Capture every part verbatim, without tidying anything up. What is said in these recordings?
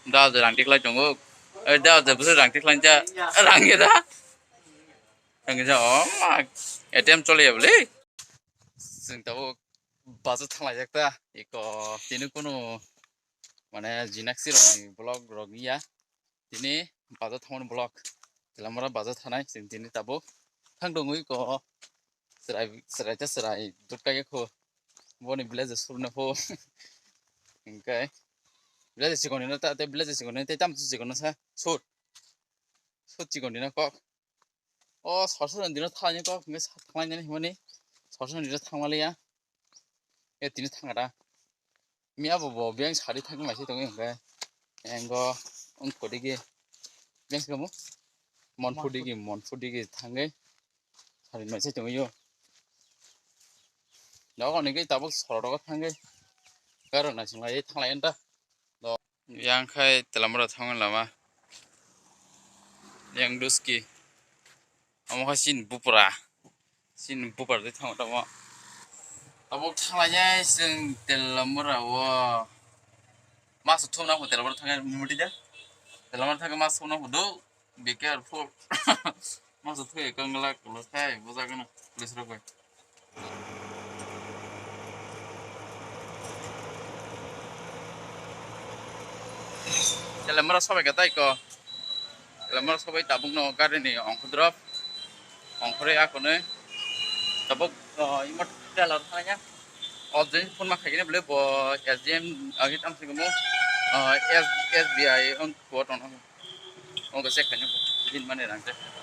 Da je rang tikhlai tongo. Eh, da je bwswk rang tikhlai ja. Rang ya da. Rang ya, oh, ma. A T M chole ya bole. Chwng tabuk bazar thanglai jak ta. Iko tini kunu mane jinaksi rokni vlog rok ya. Tini bazar thangmani vlog. Telamura bazar thanai chwng tini tabuk. Thang tongwi ko chwrai, chwrai ta chwrai dukka khe kho. Boni village surna pho. Hingkai village chikon ni ta, te village chikon ni te tam chikon sa. Sut. Sut chikon ni kok. O sorsa ni dino thangni kok hingke sa thanglai nani himani. Sorsa ni dino thangmaliya. E tini thangara. Miya bo bo biyang sari thangmai se tongo hingke. Engo ongko digi. Biyang se kamo? Monpur digi, Monpur digi thangwi. Sari mai se tongo yo. Nogo ni ke tabuk sorok thangwi. Garo na singlai thanglai enta. Yang khai Telamura thangwi lama. Yang duski. Omo khai sin bupra. Sin bupra de thang tamo. Tabuk thanglai nyai sing Telamura o. Mas thum na Telamura thangwi muti de. Telamura thangwi mas thum na hudu. Be careful. Masa thoi kangla kulo thai bujak no police rok bai. Telamura sobai ka tai ko. Telamura sobai tabuk no gari ni ongkho drop. Ongkhore akone. Tabuk, uh, imo teller thanya. Ojeng phone ma khaigene bole bo S D M agi tam singmo. Uh, S, S B I ong ko ton. Oke, check khaina. Din mane rang check khaina.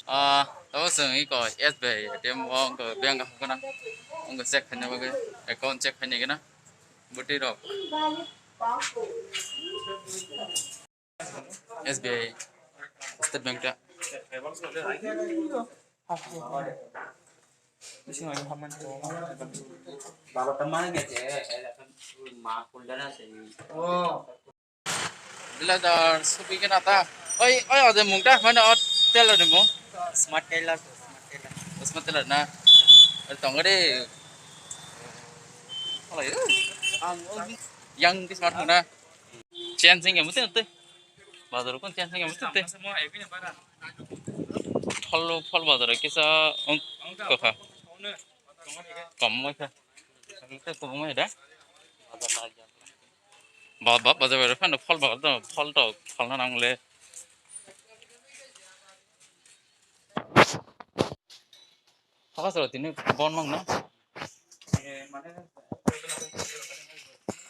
Ah, tabo chwng iko S B I A T M o wngkha bank hakana. Wngkha check khaina bagwi, account check khaina gana. Bwtwi rok. S B I, State Bank ta. Baba tamani nge je, ma kuldana se. Biladar supi kena ta. Oi, oi, ode mungta mana ot teller ni mung. Smart teller, smart teller. Smart teller na. Tongo de. Alai. Ang yang di smart na. Chain sing ya mesti nanti. Bazar kun chain sing ya mesti nanti. Phol, phol bazar kisa ong kokha. Kom mai kha. Kom mai da. Ba, ba, bazar bai phano phol bazar to, phol to, phol na nang le. Haka soro tini bon mang na.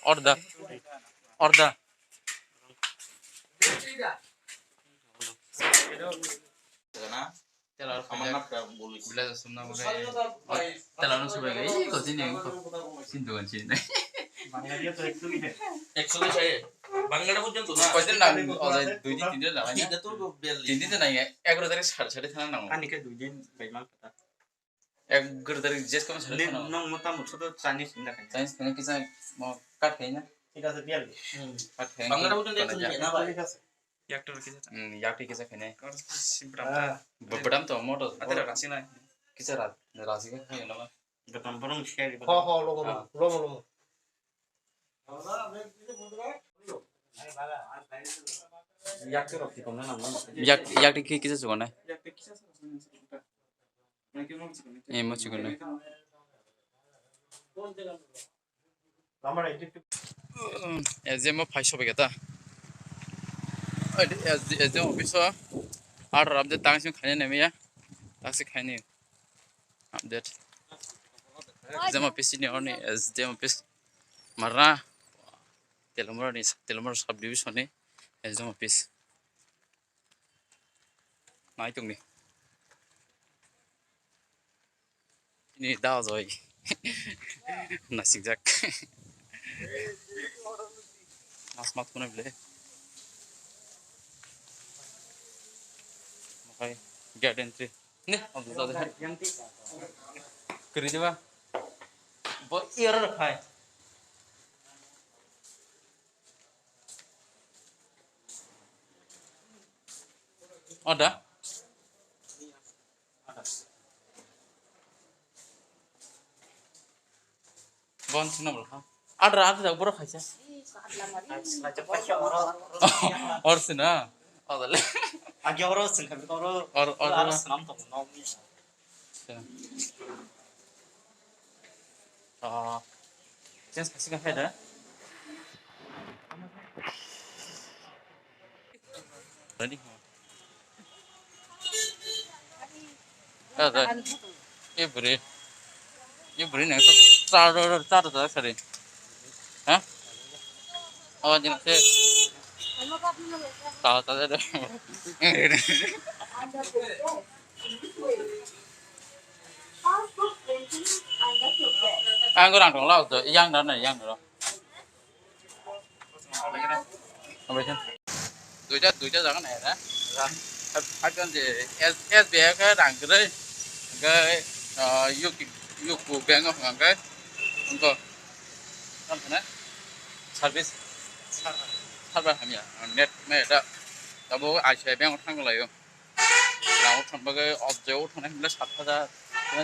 Order. Order. Teller khamar na pura boli. Bila sumna mane. Teller no subai gai ko sini ko. Sin dogan sin. Bangla dia to ekso ki hai. Ekso ki hai. Bangla pojjonto na. Koitin na, o jai dui din tin din na. Eta to bel. Tin din na, egaro tarik sare sare thana nango. Ani ke dui din bai mal kata. Egaro tarik jes kam sare thana. Nong mota motso to Chinese na kai. Chinese thana kisa mo kat khai na. Thik ase bial. Kat khai. Bangla pojjonto ekso ki hai na bai. Yak to kisa. Hmm, yak to kisa khai na. Kar si bram. Bram to moto. Ate rasi na. Kisa rat, rasi khai na ma. Beton borong siya di. Ho, ho, lomo, lomo, lomo, lomo. Yak, yak ki kisa sukan na? Eh, mo sukan na. S D M o phai sobai kata. S D M office o order update tang sing khaina nemya. Tang sing khaini. Update. Jama P C ni orni S D M office. Marna. Telamura ni, Telamura sub division ni S D M office. Nai tongni. Ini da joi. Nasikjak. Mas mat kuna bile. Makai gate entry. Ne, ang tu tadi. Kiri coba. Bo error khai. Ada? Ada. Bon sino bol ha. Adra adra borok khaisa. Or sino. Odale. Agi oro sing kami oro. Or or. Aro senam to no. Acha. Oh. Chance kasi ka khaida. Ready? Ada. Ibri. Ibri nang to char char char sari. Ha? Oh, jin se. Ta ta de. Ang orang dong lau tu, yang dan yang dong. Duita, duita jaga nai ra. Hakon je S, S B I khe rang kwrwi. Hwnkhe, ah, U K, U K O bank o hwnkhe. Hwnkhe. Tamo hwnkhe service. Server hamya. Net me da. Tabo I C I bank o thang laio. Rang o thang bagwi, o je o thang nai hwnkhe sat hajar.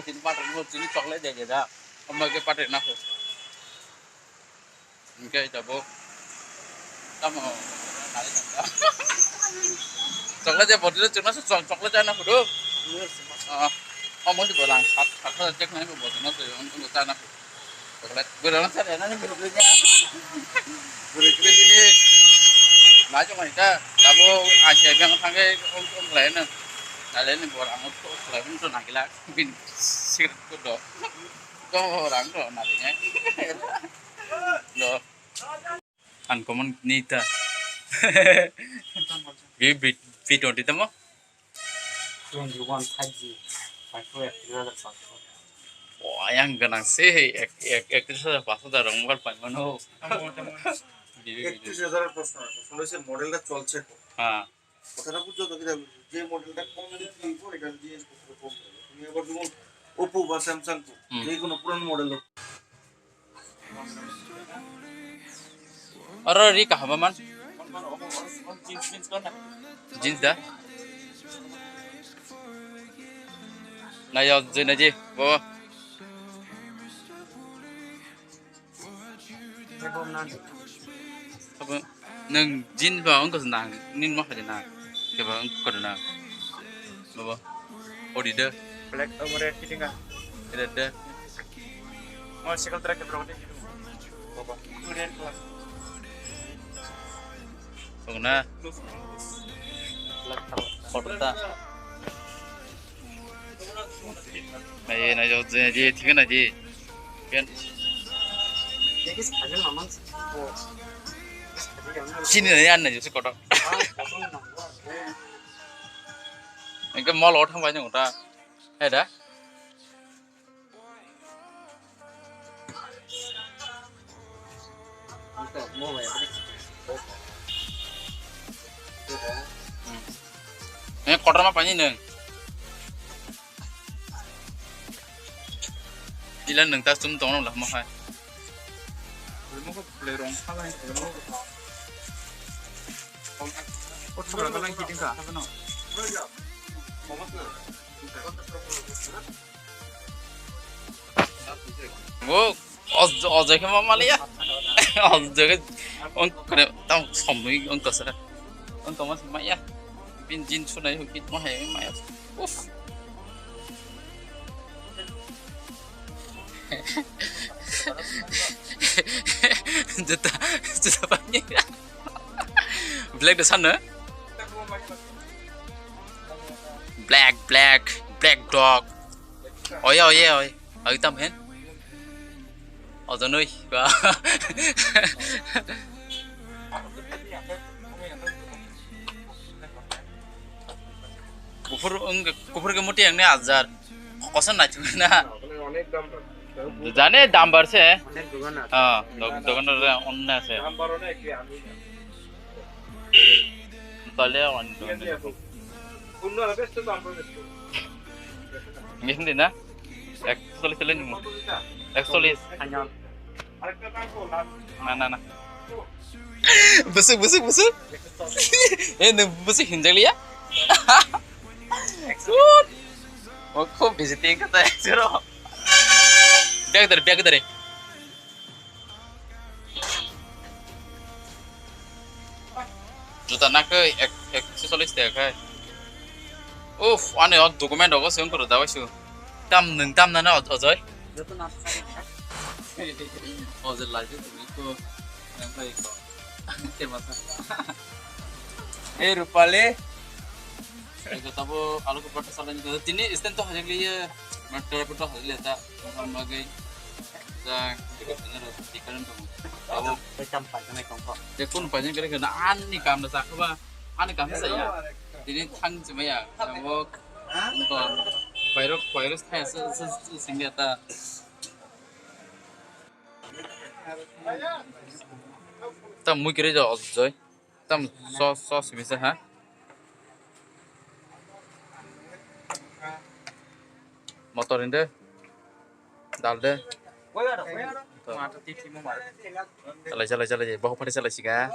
Tini patir no, tini chocolate de de da. Hwnkhe patir na ho. Hingke tabuk tamo nai tongda. Chocolate je bottle chukna se chok-, chocolate chana phudu. Ah, omo se borang sat, sat hajar chek nai bo bottle no se, on, on chana phudu. Chocolate, borang sa rena ni phudu ya. Buri kri sini. Nai chong nai ta, tabo I C I bank thangke on, on khlai na. Nai le ni borang on, on khlai pun to nagila. Bin cigarette ko do. Ko borang to nai le. Do. Uncommon ni ta. Bi, bi, bi twenty tamo? Twenty-one five G. Five G, three thousand five hundred. Wah, yang ganang se, ek, ek, ek tris hajar pas hajar rong mobile pai mano. Tamo, tamo. Bi, bi, bi. Ek tris hajar pas hajar. Solo se model ta cholche. Ha. Kotha na bujjo to, kida je model ta kom ni ki ko, eta je kom. Tumi abar jemon Oppo ba Samsung ko, Hmm. Je kono puran model. Oro ri kaham man. Jeans da. Na yo je na je bo. Abo nang jeans ba wngkha nang, nini ma khaide nang, khe ba wngkha nang. Baba, odi de. Black over red kitinga. Red de. Mo cycle track ke bro. Baba, red color. Songna. Black color. Photo ta. Nai, nai, jo, je, je, thik na, je. Ken. Chini nai, an nai, jo, se kotor. Engke mall o thang bai nung ta. He da? Eh, kotor ma pani nung. Ila nung ta sum tong la ma hai. Kotor la lang kiting ka. Wo, oj-, ojai khe ma maliya. Ojai khe ong kore tam somni ong kosa. Ong toma maya. Bin jin sunai hukit ma hai maya. Uf. Juta, juta panya. Black de sana. Black, black, black dog. Oye, oye, oye. Agi tam hen. Ojonoi. Ba. Kuphur wng, kuphur ke muti ang ne ajar. Koson na chuna. অনেক দাম বাড়ছে। জানে দাম বাড়ছে। অনেক দোকান আছে। হ্যাঁ, দোকান আছে। অন্য আছে। দাম বাড়ানো একটু আমি না। তাহলে অন্য দোকান আছে। অন্য আর বেশ তো দাম বাড়ছে। Hindi na? Eksolis sila nimo. Eksolis. Hanya. Na, na, na. Busuk, busuk, busuk. Eh, nung busuk hinjak liya? Good. Oh, kok visiting kata eksero. Biak dari, biak dari. Jota na khe ek, ekso chollish taka khai. Uff, ani o document rogo se wngkoro da waisu. Tam nwng tam nana o-, Ojoi? Ojoi laji tumi ko. Yang pai ko. Ke masa. Hey, Rupali. Ego tabo alo ko protest salai ko. Tini stand to hajak liye. Master ko to hajak liye ta. Ang magai. Jang, ego bener di kanan to. Abo. Oi, tam pai janai kong ko. Te kun pai janai kare na ani kam na sakba. Ani kam sa ya. Tini thang chimaya. Abo. Ko. Virus, virus thai se, se, se, singya ta. Tam mui kiri jo Ojoi. Tam so, so simi se ha. Motor inde. Dal de. Chalai, chalai, chalai. Bahuk pati chalai siga.